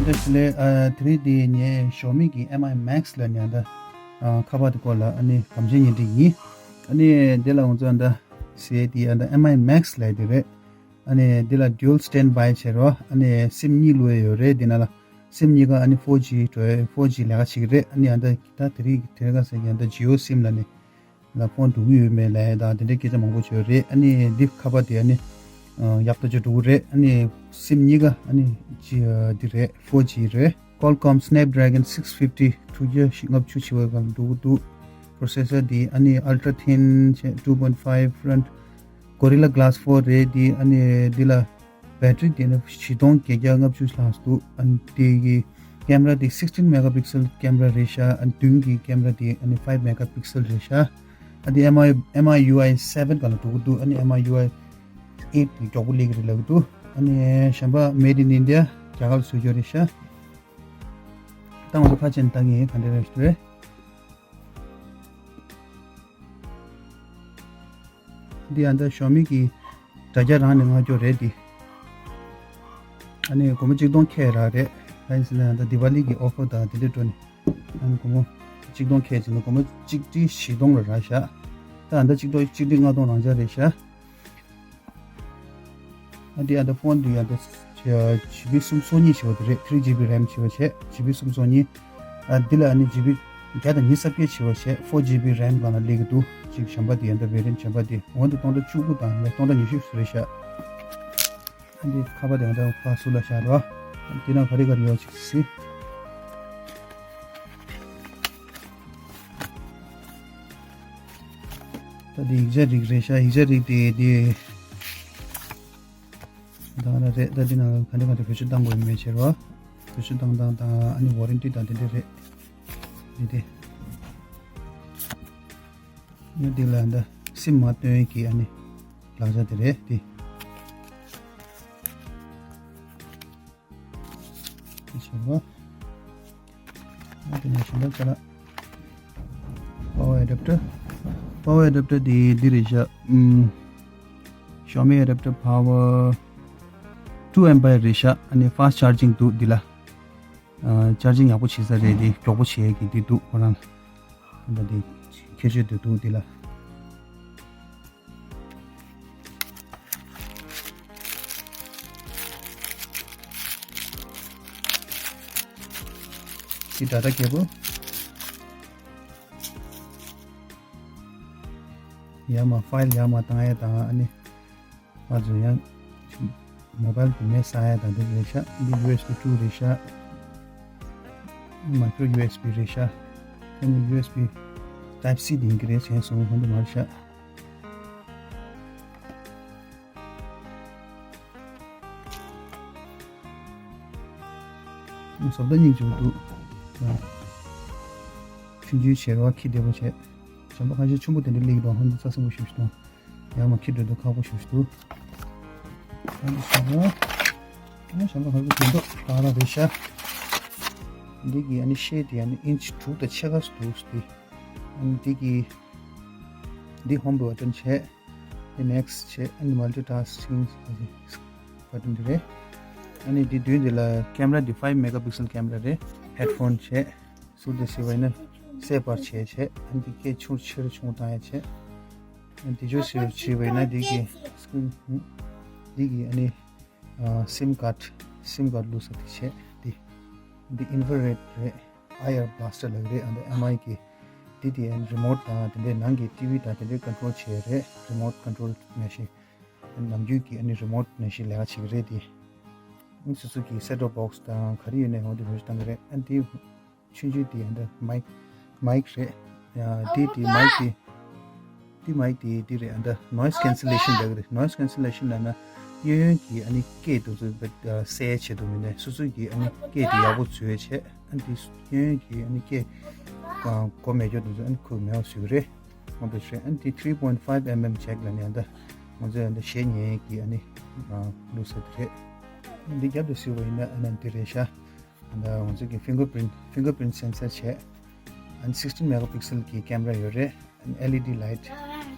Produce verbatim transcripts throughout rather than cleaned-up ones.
ལས་ཨ་དེ་རིང་འདི་ངས་ཞའོ་མི་གི་ཨེམ་ཨའི་མེག་སི་ལབ་ནས་ཨ་ད་ཨ་ཁ་པར་དེ་སྐོར་ལ་ཨ་ནི་དམ་བཅའ་སྙན་སྒྲོན་ཡིན། ཨ་ནི་འདི་ལ་ང་ཚོ་ཨ་ད་ཟེར་དེ་ཨ་ད་ཨེམ་ཨའི་མེག་སི་ལབ་དེ་རེད། ཨ་ནི་འདི་ལ་ཌུ་ཨལ་སི་ཊེན་ཌ་བྷའི་བྱེད་རོགས། ཨ་ནི་སིམ་གཉིས་བླུགས་ཡོད་རེད། འདི་ན་ལ་སིམ་གཉིས་ཀ་ཨ་ནི་ཕོར་ཇི་འགྲོ་ཡོད། ཕོར་ཇི་ལས་ཀ་བྱེད་ཀྱི་རེད། ཨ་ནི་ཨ་ད་ད་དེ་རིང་དེ་རིང་ཁ་སང་ཨ་ད་ཇི་ཨོ་སིམ་ལབ་ནས། ལ་ཕོན་འགྲོ་གི་ཡོད་མེད་ལབ་ཡ་དང་དེ་འདྲའི་སྐད་ཆ་མང་པོ་བྱོས་རེད། ཨ་ནི་འདི་ཁ་པར་དེ་ཨ་ནི་ཡག་ཐག་ཆོད་འགྲོ་གི་རེད། ཨ་ནི་སིམ་གཉིས་ཀ་ཨ་ནི་ཅི་འདི་རེད། ཕོར་ཇི་རེད། Qualcomm Snapdragon six fifty ཐུགས་རྒྱ་ལྔ་བཅུ་ཞེ་བ་གང་འགྲོ་གི་འདུག Processor དེ་ཨ་ནི་Ultra Thin བྱས་two point five front Gorilla Glass four རེད། དེ་ཨ་ནི་འདི་ལ་བེ་ཊི་རི་དེ་ནི་བཞི་སྟོང་བརྒྱད་བརྒྱ་ལྔ་བཅུ་ལྷག་འདུག་ཨ་ནི་དེ་གི་ཀེམ་ར་དེ་sixteen megapixel ཀེམ་ར་རེད་ཤག་ཨ་ནི་མདུན་གྱི་ཀེམ་ར་དེ་ཨ་ནི་five megapixel རེད་ཤག་ཨ་དེ་M I M I U I seven ག་ལ་འགྲོ་གི་འདུག་ཨ་ནི་M I U I eight དེ་མགྱོགས་པོ་སླེབས་ཀྱི་རེད་ལབ་ཀྱི་འདུག་ཨ་ནི་གཞན་པ་Made in India རྒྱ་གར་ལ་བཟོས་ཀྱི་རེད་ཤག་ད་ང་ཚོ་ཕར་ཕྱིན་བལྟ་གི་ཡིན། ག་འདྲ་རེད་ཞུ་རེད། འདི་ཨ་ད་ཞའོ་མི་གི་དྲ་རྒྱ་རང་ནས་མངགས་རྒྱུ་རེད་འདི། ཨ་ནི་སྒོར་མོ་གཅིག་སྟོང་ཁེལ་རག་རེད། གང་ཡིན་ཟེར་ན་ཨ་ད་དི་ཝ་ལི་གི་ཨོ་ཕར་དང་དེ་འདྲ་འགྲོ་ནས་ཨ་ནི་སྒོར་མོ་གཅིག་སྟོང་ཁེལ་ཟེར་ན་སྒོར་མོ་གཅིག་ཁྲི་བཞི་སྟོང་ལ་རག་ཤག་ད་ཨ་ད་གཅིག་སྟོང་གཅིག་ཁྲི་ལྔ་སྟོང་རང་འཇགས་རེད་ཤག་ཨ་འདི་ཨ་ད་ཕོན་འདི་ཨ་ད་ཇི་བི་སུམ་སོ་གཉིས་ཞེས་པ་དེ་རེད། three G B RAM ཞེས་པ་བྱས། ཇི་བི་སུམ་སོ་གཉིས། ཨ་འདི་ལ་ཨ་ནི་ཇི་བི་བརྒྱ་དང་ཉི་ཤུ་རྩ་བརྒྱད་ཞེས་པ་བྱས། four G B RAM སྒང་ལ་སླེབས་ཀྱི་འདུག་ཅིག་གཞན་པ་དེ་ཨ་ད་ཝེ་རི་ཡན་ཊི་གཞན་པ་དེ་འོན་ཏེ་སྟོང་ཕྲག་བཅུ་དགུ་དང་སྟོང་ཕྲག་ཉི་ཤུ་རེད་ཤག་ཨ་འདི་ཁ་པར་དེ་ཨ་ད་ཕར་ཟུར་ལ་བཞག་རོགས། ཨ་འདི་ནང་ག་རེ་ག་རེ་ཡོད་ཅིག་གཟིགས། ད་འདི་ཡིག་ཆ་རིགས་རེད་ཤག་ཡིག་ཆ་རིགས་དེ་འདི་ད་ང་རང་རེད། ད་འདི་ནང་ག་འདྲ་ག་འདྲ་བེད་སྤྱོད་གཏང་དགོས་ཡོད་མེད་བྱེད་རོགས། བེད་སྤྱོད་གཏང་སྟངས་དང་ཨ་ནི་ཝ་རན་ཊི་དང་དེ་འདྲ་རེད། འདི་དེ་ཨ་འདི་ལ་ད་སིམ་མ་བཏོན་གྱི་ཨ་ནི་ལག་ཆ་དེ་རེད་དེ། དེ་བྱས་པ། ཨ་དེ་ནས་གཞན་པ་ཅ་ལག power adapter power adapter དེ་འདི་རེད་ཤག་ཨམ། Xiaomi adapter power two amp རེད་ཤག་ཨ་ནི་fast charging འདུག་འདི་ལ། ཨ་ཅར་ཇིང་ཡག་པོ་བྱེད་ས་རེད་དེ། མགྱོགས་པོ་བྱེད་ཀྱི་འདི་འདུག་ཁོ་རང་ལ། ད་འདི་ཁྱད་ཆོས་འདི་འདུག་འདི་ལ། འདི་ཌ་ཊ་ཁེ་བལ། ཡར་མར་ཕའིལ་ཡར་མར་བཏང་ཡས་དང་ཨ་ནི། ང་ཚོ་ཡང་མོ་བལ་གྱི་མེ་བསགས་ཡས་དང་འདི་རེད་ཤག་འདི་ཡུ་ཨེས་བི་ཊུ་རེད་ཤག་མའི་ཀྲོ་ཡུ་ཨེས་བི་རེད་ཤག་ཨ་ནི་ཡུ་ཨེས་བི་ཊའིབ་སི་དེ་ཡིན་གྱི་རེད། གཞན་སོང་ཧོན་དུ་མ་རེད་ཤག་བཟོ་ལྟ་སྙིང་རྗེ་པོ་འདུག་ཆུང་ཆུང་བྱས་རོགས། ཁྱི་བདེ་པོ་བྱས། གཞན་པ་ཁ་ཤས་ཆུང་པོ་དེ་འདྲ་སླེབས་འདུག་ཧོན་དུ་རྩ་ཆེན་པོ་ཞེ་པོ་ཞིག་འདུག་ཡང་མ་ཁྱི་འགྲོ་འདུག་ཁག་པོ་ཞེ་པོ་ཞིག་འདུག་ཨ་ནི་གཞན་པ་ཨ་ནི་གཞན་པ་ཁ་ཤས་དེ་འདུག་ཏག་ཏག་རེད་ཤག་འདི་གི་ཨ་ནི་ཤེལ་དེ་ཨ་ནི་ཨིན་ཅི་དྲུག་དང་ཕྱེད་ཀ་ཙམ་འདུག་སྟེ། ཨ་ནི་འདི་གི་འདི་ཧོམ་བྷོ་ཊན་བྱས། འདི་ནེག་སི་བྱས། ཨ་ནི་མལ་ཊི་ཊཱ་སི་ཀིང་བྷོ་ཊན་འདི་རེད། ཨ་ནི་འདི་མདུན་འདི་ལ་ཀེམ་ར་འདི་ཕའིབ་མེ་ག་པིག་སེལ་ཀེམ་ར་རེད། ཧེཌ་ཕོན་བྱས། ཟུར་དེ་གཟིགས་པ་ཡིན་ན་སེ་བར་བྱས་བྱས། ཨ་ནི་འདི་སྐད་ཆུང་ཆེ་རུ་ཆུང་བཏང་ཡ་བྱས། ཨ་ནི་འདི་ཆོ་ཟེར་བྱས་པ་ཡིན་ན་འདི་གི་སི་ཀི་རིན་འདི་གི་ཨ་ནི་སིམ་ཀཱཌ་སིམ་ཀཱཌ་བླུགས་ས་དེ་བྱས། འདི་འདི་ཨིན་ཕ་རེཌ་རེད། ཨའི་ཨར་བྷ་ལ་སི་ཊར་ལབ་ཀྱི་རེད། ཨ་ནི་ཨེམ་ཨའི་གི་འདི་དེ་རི་མོཊ་དང་དེ་འདྲའི་ནང་གི་ཊི་ཝི་དང་དེ་འདྲའི་ཀོན་ཊོལ་བྱས་རེད། རི་མོཊ་ཀོན་ཊོལ་མེ་ཤིན། ནམ་རྒྱུན་གྱི་ཨ་ནི་རི་མོཊ་མེ་ཤིན་ལས་ཀ་བྱེད་ཀྱི་རེད་དེ། སོ་སོ་གི་སེཊ་ཊོབ་བོག་སི་དང་ག་རེ་ཡོད་ནའི་འོ་དེ་བེད་སྤྱོད་གཏང་གི་རེད། ཨ་ནི་དེ་ཆུང་ཆུང་དེ་ཨ་ནི་མའིག་མའིག་རེད། ཡ་དེ་དེ་མའིག་དེ་དེ་མའིག་དེ་དེ་རེད། ཨ་ནི་ནོའི་སི་ཀེན་སི་ལེ་ཤིན་ལབ་ཀྱི་རེད། ནོའི་སི་ཀེན་སི་ལེ་ཤིན་ལབ་ན་གཡས་གཡོན་གྱི་ཨ་ནི་སྐད་དེ་ཚོ་སེལ་བྱེད་དུ་མི་ནས་སོ་སོ་གི་ཨ་ནི་སྐད་དེ་ཡག་པོ་འཛུལ་བྱས། ཨ་ནི་དེ་གཡས་གཡོན་གྱི་ཨ་ནི་སྐད་གོ་མེད་རྒྱུ་དེ་ཚོ་ཨ་ནི་ཁོས་མེད་པ་བཟོ་གི་རེད། ང་ཚོ་བྱས། ཨ་ནི་དེ་three point five mm ཇེག་ལབ་ནས་ཨ་ནི་ང་ཚོས་ཨ་ནི་གཞས་ཉན་གྱི་ཨ་ནི་བླུགས་ས་དེ་རེད། ཨ་ནི་འདི་རྒྱབ་ཏུ་གཟིགས་པ་ཡིན་ན་ཨ་ནི་འདི་རེད་ཤག་ཨ་ནི་ང་ཚོ་གི་ཕིང་གར་པི་རིན་ཕིང་གར་པི་རིན་སེན་སར་བྱས། ཨ་ནི་sixteen megapixel གྱི་ཀེམ་ར་ཡོད་རེད། ཨ་ནི་ཨེལ་ཨི་ཌི་ལའིཊ་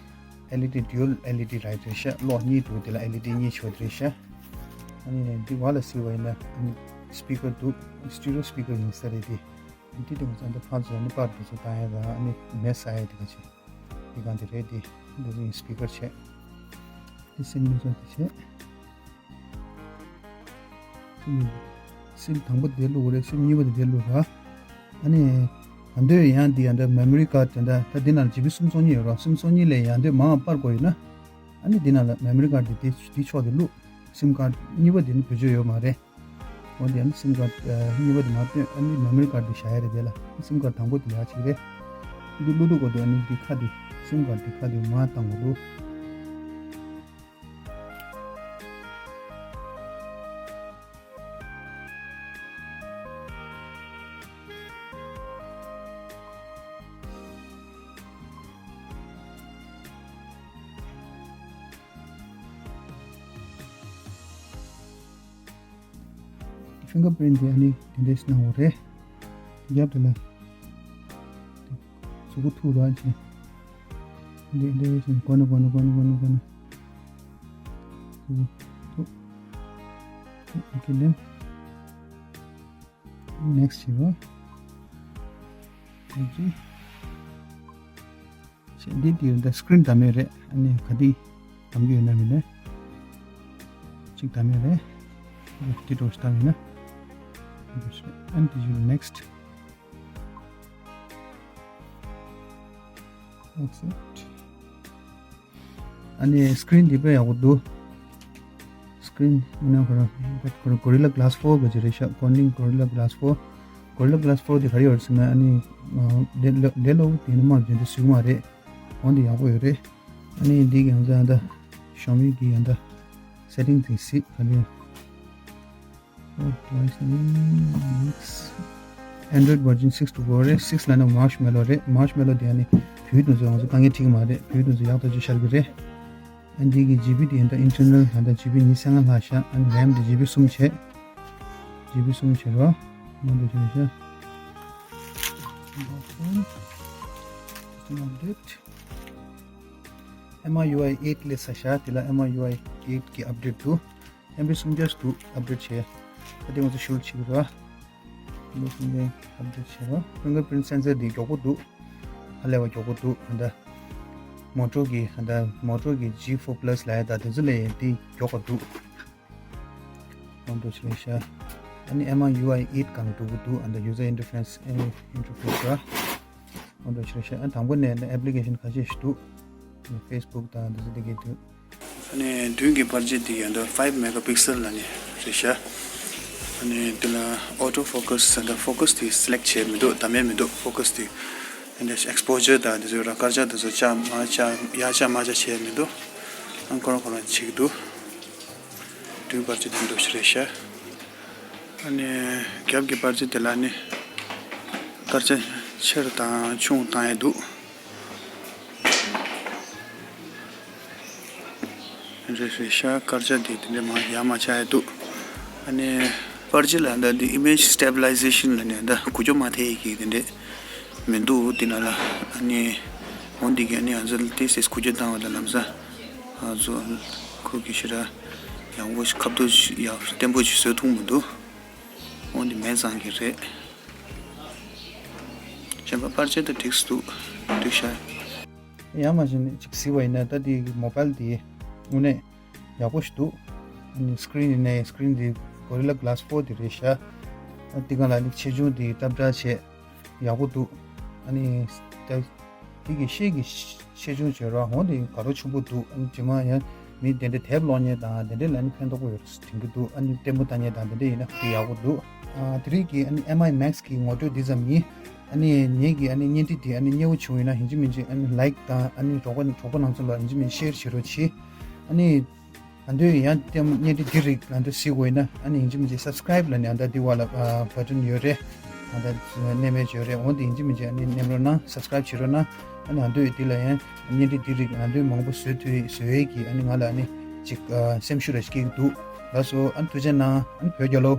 ཨེལ་ཨི་ཌི་ཌུ་ཨལ་ཨེལ་ཨི་ཌི་ལའིཊ་རེད་ཤག་གློག་གཉིས་འདུག་དེ་ལ་ཨེལ་ཨི་ཌི་གཉིས་ཆོད་དེ་རེད་ཤག་ཨ་ནི་འདི་བར་ལ་གཟིགས་པ་ཡིན་ན་ཨ་ནི་ སི་པི་ཀར་འདུག་སི་ཊི་རི་ཡོ་སི་པི་ཀར་ཡིན་ས་རེད་དེ། འདི་དེ་མ་ཚད་འདི་ཕར་ཚུར་ནི་པར་འདི་ཚོ་བཏང་ཡ་དང་ཨ་ནི་མེ་ས་ཡ་དེ་ག་ཅིག་འདི་གང་དེ་རེད་དེ། འདི་ཚོ་ཡིན་སི་པི་ཀར་བྱས། འདི་སིམ་འདི་ཚོ་འདི་བྱས། སིམ་དང་པོ་དེ་བླུགས་རེད། སིམ་གཉིས་པ་དེ་དེ་བླུགས་ར། ཨ་ནི་ང་ཚོས་ཡང་འདི་ཡང་འདྲ་མེ་མོ་རི་ཀར་དེ་འདྲ་ད་འདི་ནང་ལ་ཇི་བི་སུམ་སོ་གཉིས་ཡོད་ར། སུམ་སོ་གཉིས་ལས་ཡང་འདི་མང་བ་སྤར་དགོས་ཡོད་ན། ཨ་ནི་འདི་ནང་ལ་མེ་མོ་རི་ཀར་དེ་དེ་དེ་ཕྱོགས་དེ་བླུགས། སིམ་ཀར་གཉིས་པ་དེ་ནི་བེད་སྤྱོད་ཡོད་མ་རེད། འོ་དེ་ཨ་ནི་སིམ་ཀར་ཨ་གཉིས་པ་དེ་མ་བཏོན། ཨ་ནི་མེ་མོ་རི་ཀར་དེ་བཞག་ཡ་རེད། དེ་ལ་སིམ་ཀར་དང་པོ་དེ་ལ་ཡ་གཅིག་རེད། འདི་བླུགས་འདུག་གོ་འདུག་ཨ་ནི་འདི་ཁ་དེ་སིམ་ཀར་དེ་ཁ་དེ་མར་བཏང་དགོས་འདུག་ཕིང་གར་པི་རིན་དེ་ཨ་ནི་དེ་འདྲས་གནང་བ་རེད། རྒྱབ་དེ་ལ་གཟུགས་པོ་ཐུག་ར་ཅིག་འདི་འདི་བཞིན་གོ་ན་གོ་ན་གོ་ན་གོ་ན་གོ་ན། གཟུགས་པོ་ཐུག་ཐུག་ཨོ་ཁེ་ལེམ། ནེག་སི་བྱེད་རོགས། ཨོ་ཁེ། ཞེས་འདི་དེ་འདི་སི་ཀི་རིན་བདམས་ཡོད་རེད། ཨ་ནི་ག་དེ་བདམས་རྒྱུ་ཡོད་ན་མིན་ན། གཅིག་བདམས་ཡོད་རེད། འདི་འགྲོ་ཞིག་བདམས་ཡོད་ན། ཨ་ནི་དེ་བཞིན་ནེག་སི། ཨེག་སེབ། ཨ་ནི་སི་ཀི་རིན་འདི་དཔེ་ཡག་པོ་འདུག་སི་ཀི་རིན་ཨ་ནི་ཁོ་རང་ཁོ་རང་གོ་རི་ལ་གི་ལཱ་སི་ཕོར་ག་ཅིག་རེད་ཤག Corning Gorilla Glass four། གོ་རི་ལ་གི་ལཱ་སི་ཕོར་དེ་ག་རེ་ཡོད་རེད་ཟེར་ན། ཨ་ནི་ལས་ལས་ལས་སླ་པོ་དེ་ནི་མ་རེད། དེ་འདྲ་ཟེར་གི་མ་རེད། འོན་ཏེ་ཡག་པོ་ཡོད་རེད། ཨ་ནི་འདི་གི་ཡང་ད་ཡང་ད་ཞོ་མི་གི་ཡང་ད་སེ་ཊིང་དེ་གཟིགས་ག་ལེར། Android version six to four རེད། six ལ་ནི་མར་ཤི་མེ་ལོ་རེད། མར་ཤི་མེ་ལོ་དེ་ཨ་ནི་བོད་དུ་ཚོ་ང་ཚོ་དཀའ་ངལ་འཕྲད་ཀྱི་མ་རེད། བོད་དུ་ཚོ་ཡག་ཐག་ཆོད་ཤར་གྱི་རེད། ཨ་འདི་གི་ཇི་བི་དེ་ཡང་ད་ཨིན་ཊར་ནལ་ད་ད་ཇི་བི་ཉི་ཤུ་རྩ་ལྔ་ལྷག་ཤག་ཨ་ནི་རེམ་དེ་ཇི་བི་གསུམ་བྱས། ཇི་བི་གསུམ་བྱས་རོ། མང་དུ་བྱས་ཤག System update. ཨེམ་ཨའི་ཡུ་ཨའི་ཨེཊ་སླེབས་ཚར་ཤག་དེ་ལ་ཨེམ་ཨའི་ཡུ་ཨའི་ཨེཊ་གི་ཨབ་ཌེཊ་འདུག་ཨེམ་བི་སུམ་བརྒྱ་འདུག་ཨབ་ཌེཊ་བྱས། ད་དེ་ང་ཚོ་ཤུལ་ཅིག་ར། ཨེམ་བི་སུམ་བརྒྱ་ཨབ་ཌེཊ་བྱས་ར། ཕིང་གར་པི་རིན་སེན་སར་འདི་མགྱོགས་པོ་འདུག་ཧ་ལས་པ་མགྱོགས་པོ་འདུག་ད་ལྟ་མོ་ཊོ་གི་ད་ལྟ་མོ་ཊོ་གི་ཇི་ཕོར་པ་ལ་སི་ལབ་ཡ་ད་དེ་ཚོ་ལས་འདི་མགྱོགས་པ་འདུག་ཨོ་འདྲ་ཞིག་རེད་ཤག་ཨ་ནི་ཨེམ་ཨའི་ཡུ་ཨའི་ཨེཊ་སྒང་ལ་འགྲོ་གི་འདུག་ཨ་ད་ཡུ་ཛར་ཨིན་ཊར་ཕེ་སི་ཨ་ནི་ཨིན་ཊར་ཕེ་སི་ར། ཨོ་འདྲ་ཞིག་རེད་ཤག་ཨ་དང་པོ་ནས་ཨ་ནི་ཨེབ་ལི་ཀེ་ཤན་ཁ་ཤས་ཤིག་འདུག་ཨ་ནི་ཕེ་སི་བུག་དང་འདི་ཚོ་འདི་གའི་འདུག་ཨ་ནི་མདུན་གྱི་པར་ཆས་འདི་ཡང་ད་ཕའིབ་མེ་གྷ་པིག་སེལ་ལ་ནི་རེད་ཤག་ཨ་ནི་འདི་ལ་ཨོ་ཊོ་ཕོ་ཀ་སི་ད་ཕོ་ཀ་སི་དེ་སི་ལེག་བྱས་མི་འདུག་བདམས་ཡས་མི་འདུག་ཕོ་ཀ་སི་དེ། ཨ་ནི་ཨེག་སི་པོ་ཇར་དང་འདི་ཚོ་ར་དཀར་ཆ་འདི་ཚོ་བཅག་མ་བཅག་ཡར་བཅག་མར་བཅག་བྱས་མི་འདུག་ཨ་ཁོ་རང་ཁོ་རང་བྱེད་ཀྱི་འདུག་མདུན་པར་ཆས་དེ་འདྲ་ཞིག་རེད་ཤག་ཨ་ནི་རྒྱབ་ཀྱི་པར་ཆས་དེ་ལ་ནི་དཀར་ཆ་ཆེར་དང་ཆུང་བཏང་ཡས་འདུག་རེད་རེད་ཤག་དཀར་ཆ་དེ་དེ་འདྲ་མང་ཡར་མར་བཅག་ཡས་འདུག་ཨ་ནི་པར་ཆས་ལ་ད་འདི་ཨི་མེཇ་སི་ཊེ་བི་ལའི་ཟེ་ཤན་ལ་ནི་ད་འགུལ་སྐྱོད་མ་ཐེབས་ཡས་ཀྱི་དེ་འདྲ་མི་འདུག་དེ་ནང་ལ་ཨ་ནི་འོ་འདི་གི་ཨ་ནི་ང་ཚོ་ཏོག་ཙམ་འགུལ་སྐྱོད་བཏང་བ་དང་ལམ་སང་ང་ཚོ་ཁོ་གི་ཞེ་དྲག་ཡག་པོ་ཞིག་ཁ་ཐུག་ཞིག་ཡག་བརྟན་པོ་ཞིག་བཟོ་ཐུབ་མི་འདུག་འོ་འདི་མེད་ཙང་གི་རེད། གཞན་པ་པར་ཆས་ད་འགྲིག་འདུག་འགྲིག་ཤག་ཡང་མ་བྱས་ན་ཅིག་གཟིགས་པ་ཡིན་ན་ད་དེ་མོ་བྷལ་དེ་དངོས་གནས་ཡག་པོ་ཞིག་འདུག་ཨ་ནི་སི་ཀི་རིན་ཡིན་ནའི་སི་ཀི་རིན་དེ་གོ་རི་ལ་གི་ལཱ་སི་ཕོར་དེ་རེད་ཤག་ཨ་དེ་ག་ལ་ནི་ཆེ་ཆུང་དེ་ཏག་ཏག་བྱས་ཡག་པོ་འདུག་ཨ་ནི་ད་དེ་གི་ཤེལ་གྱི་ཆེ་ཆུང་བྱས་རོགས་འོང་དེ་དགའ་རབ་ཆེན་པོ་འདུག་ཨ་ནི་དེ་མ་ཡང་མི་དེ་འདྲ་དེབ་ཀློག་མཁན་དང་དེ་འདྲ་ལ་ནི་ཕན་ཐོགས་པོ་ཡོད་དྲན་གྱི་འདུག་ཨ་ནི་ལྟད་མོ་ལྟ་མཁན་དང་དེ་འདྲ་ཡིན་ན་དེ་ཡག་པོ་འདུག་ཨ་དེ་རིང་གི་ཨ་ནི་ཨེམ་ཨའི་མེག་སི་གི་ངོ་སྤྲོད་འདི་ཙམ་ཡིན། ཨ་ནི་ངེད་ཀྱི་ཨ་ནི་བརྙན་འཕྲིན་འདི་ཨ་ནི་མཉེས་པོ་བྱུང་ཡོད་ན་ཡིན་གཅིག་མིན་གཅིག་ཨ་ནི་ལའིཀ་དང་ཨ་ནི་གྲོགས་པོ་གྲོགས་པོ་རྣམ་ཚོ་ལ་ཡིན་གཅིག་མིན་གཅིག་ཤེར་བྱེད་རོགས་གྱིས། ཨ་ནི་ང་ཚོས་ཡང་ལྟད་མོ་བརྙན་འཕྲིན་འདི་རིགས་ང་ཚོས་གཟིགས་དགོས་ན་ཨ་ནི་ཡིན་གཅིག་མིན་གཅིག་སབ་སི་ཀ་རེབ་ལབ་ནས་ཨ་ད་འདི་བ་ལ་བ་ཊན་ཡོད་རེད། ཨ་ད་མནན་མེད་ཡོད་རེད། འོ་འདི་ཡིན་གཅིག་མིན་གཅིག་ཨ་ནི་མནན་རོགས་གནང་། སབ་སི་ཀ་རེབ་བྱེད་རོགས་གནང་། ཨ་ནི་ང་ཚོས་འདི་ལ་ཡང་བརྙན་འཕྲིན་འདི་རིགས་ང་ཚོས་མང་པོ་བཟོ་ཐུབ་བཟོ་ཡས་ཀྱི་ཨ་ནི་ང་ལ་ཨ་ནི་ཅིག་སེམས་ཤུགས་རེ་སྐྱེ་གི་འདུག་ལགས་སོ། ཨ་ནི་ཐུགས་རྗེ་གནང་། ཨ་ནི་བོད་རྒྱལ་ལོ།